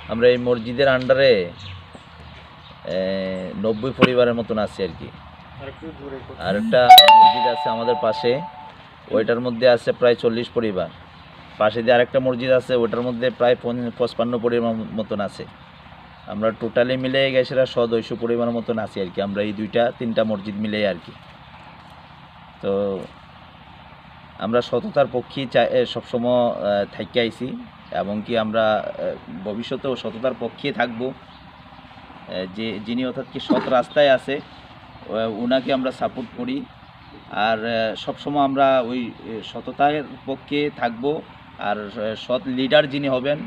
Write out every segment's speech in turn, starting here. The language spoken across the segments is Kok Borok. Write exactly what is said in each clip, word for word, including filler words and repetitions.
আমরা এই মসজিদের আন্ডারে নব্বই পরিবারের মতন আছি আর কি। আর একটা মসজিদ আছে আমাদের পাশে, ওইটার মধ্যে আছে প্রায় চল্লিশ পরিবার। পাশে দিয়ে আরেকটা মসজিদ আছে, ওটার মধ্যে প্রায় পঞ্চ- পঁচপান্ন পরিবার মতন আছে। আমরা টোটালি মিলে গেছে সদস্য পরিবার মতন আছি আর কি, আমরা এই দুইটা তিনটা মসজিদ মিলে আর কি। তো আমরা সততার পক্ষে চা- এ, সবসময় আহ, থাকি আইছি, এবং কি আমরা আহ, ভবিষ্যতেও সততার পক্ষে থাকবো। আহ, যে যিনি অর্থাৎ কি সৎ রাস্তায় আছে, আহ, ওনাকে আমরা সাপোর্ট করি। আর আহ, সবসময় আমরা ওই আহ, সততার পক্ষে থাকবো। আর আহ, সৎ লিডার যিনি হবেন,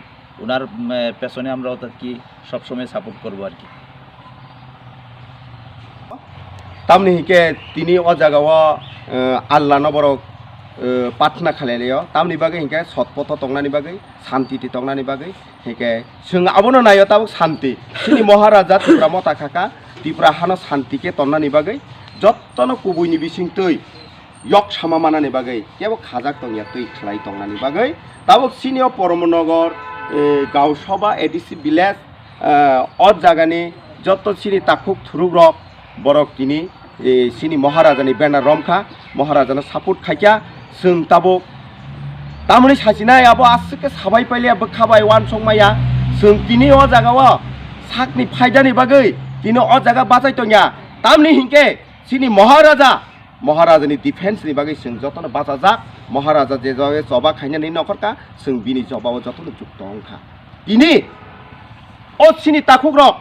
ওনার উম, আহ, পেছনে আমরা অর্থাৎ কি সবসময় সাপোর্ট করবো আর কি। Tamni hinkhe tini o jaga o, eh, Allah no borok, eh, pathna khalai laio. Tamni bagwi hinkhe sotpoto tongnani bagwi, santiti tongnani bagwi. Hinkhe chwng abono naio tabuk santi. Chini Maharaja Tipra motha khaka, Tipra hano santi khe tonnani bagwi, jottono kubuini bisingtwi yok sama manani bagwi, kebo khajak tongya twi khlai tongnani bagwi. Tabuk chini o Poromnogor, eh, Gausabha A D C village, eh, o jagani jotto chini takhuk thurukrok, borok tini, eh, chini Maharajani banner romkha, Maharajano support khaikha, chwng tabuk tamoni sachinai abo aswk khe sabai pailiya bwkha bai uansuk maya, chwng tini o jaga o sakni phaidani bagwi tini o jaga bachai tongya, tamni hinkhe chini Maharaja, Maharajani defense ni bagwi chwng jotono bachajak, Maharaja je jaga choba khainani nokhorkha, chwng bini jobao jotono jukto wngkha. Tini o chini takhukrok,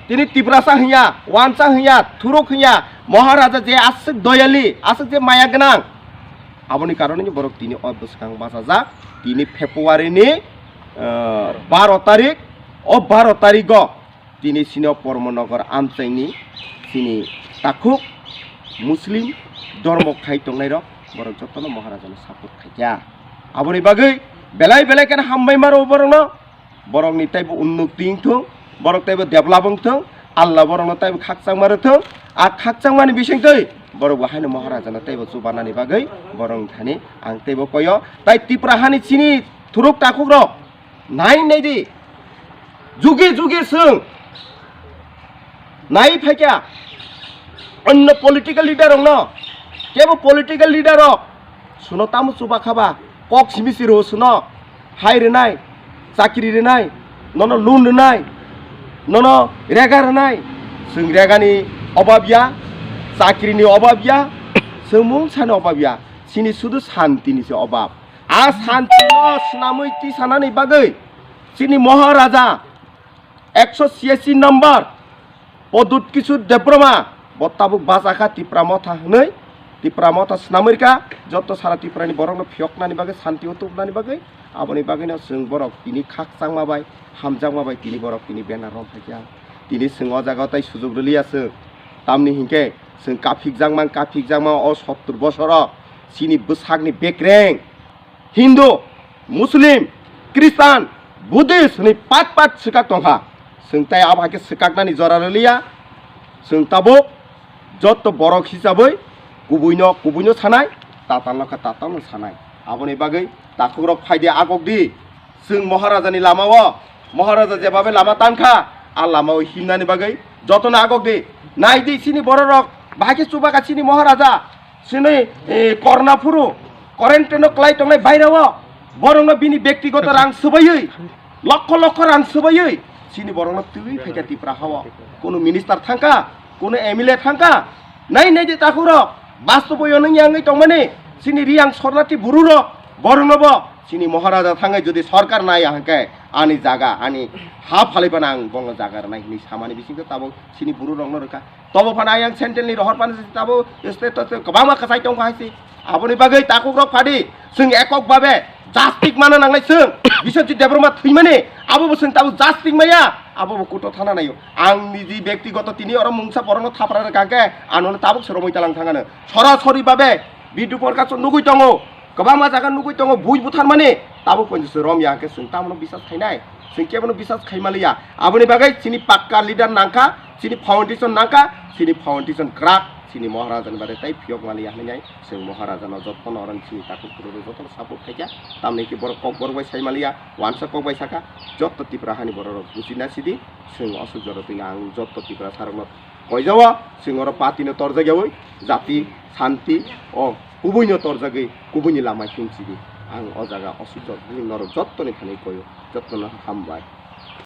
tini Tiprasa hinya, Wansa hinya, Thuruk hinya, Maharaja je aswk doyali, aswk je maya gwnang, aboni karone borok tini o bwskang bachajak. Tini February ni, ah, baro tarik, o baro tarigo tini chini o Poromnogor amchaini chini takhuk Muslim dormo khai tongnairok borok jotono Maharajano support khaikha. Aboni bagwi belai belai kheno hambai maro borokno. Borokni teibo unnoti wngthung, borok teibo develop wngthung, Allah borokno teibo khakchangma rwthung. A khakchangmani bisingtwi borok bo haino Maharajano teibo chubanani bagwi borokni thani ang teibo koyo. Tai Tipra hani chini thuruk takhukrok nai nai di, jugi jugi chwng nai phaikha onno political leader rokno, kebo political leader rok suno tamo chuba khaba, kok simi si rw suno, hai rwnai, chakri rwnai, nono loan rwnai, nono rega rwnai, chwng regani obab ya, chakrini obab ya, chwng mungsani obab ya, chini sudu santini se obab. A santino swnamwi tisanani bagwi chini Maharaja ekso chiyasi number Pradyut Kishore Debbarma bo tabuk bachakha Tipra Motha hwnwi, Tipra Motha swnamwi rwkha, joto sara Tiprani borokno phiyoknani bagwi, santio tubunani bagwi, aboni bagwino chwng borok tini khakchangma bai, hamjakma bai tini borok tini banner romkhaikha. Tini chwng o jaga o tai sujuk rwliya chwng, tamni hinkhe chwng kaphikjakma, kaphikjakma o sottor bosoro chini bwsakni bekreng Hindu, Muslim, Christian, Buddhist hwnwi pat pat swkak tongkha. Chwng tai abo hai khe swkaknani jora rwliya. Chwng tabuk jotto borok hisabwi kubuino kubuino sanai, tatalno khe tatalno sanai. Aboni bagwi takhukrok phaidi agokdi. Chwng Maharajani lamao, Maharaja jebabe lama tankha, a lamao himnani bagwi jotono agokdi. Naidi chini bororok, bahai khe chubakha chini Maharaja. Chini, eh, korna phuru, quarantine-o klai tongnai bairao, borokno bini bektigoto rang swbaiwi, lokho lokho rang swbaiwi, chini borokno twiwi phaikha Tipra hao. Kunu minister thangkha, kunu M L A thangkha, nai nai di takhukrok, bastobo yonwng yangwi tongmani, chini Riyang Sornati bururok, boroknobo chini Maharaja thangwi jodi sorkar naiya hwnkhe ani jaga, ani ha phaliphano ang bono jaga rwnai hwnwi samani bisingtwi tabuk chini bururokno rwkha. Tobo phano ayang central ni rohor phano tabo state to kwbangma kwchai tongkha hai se. Aboni bagwi takhukrok phadi chwng ekok babe jastik mana nangnai chwng. Biswajit Debbarma thwimani abo bo chwng tabo jastik maya, abo bo kuto thana naio. Ang niji bektigoto tini oro mungsa borokno thapra rwkha khe ano tabuk se romwi talang thangano. Sorasori babe Bidhu Prakash nugwi tongo. Kwbangma jaga nugwi tongo, bui butharmani, tabuk poito se rom ya khe chwng tamono bisas khainai, chwng kebono bisas khaimaliya. Aboni bagwi chini pakka leader nangkha, chini foundation nangkha, chini foundation kwrak, Chini Maharaja ni bade tai phiyok maliya hinwi nai, chwng Maharaja no jotto no oro chini takhuk phuru rok jotto no support khaikha, tamni khe borok kok borok bai sai maliya, wansa kok bai sakha, jotto Tipra hani borok rok buji na sidi, chwng o sujaro twi ang jotto Tipra sarok no koijao, chwng oro party no torjak yawi, jati, santi, o kubui no torjagwi, kubui ni lama hinsidi, ang o jaga o sujaro norok jotto ni thani koyo, jotto no hambai.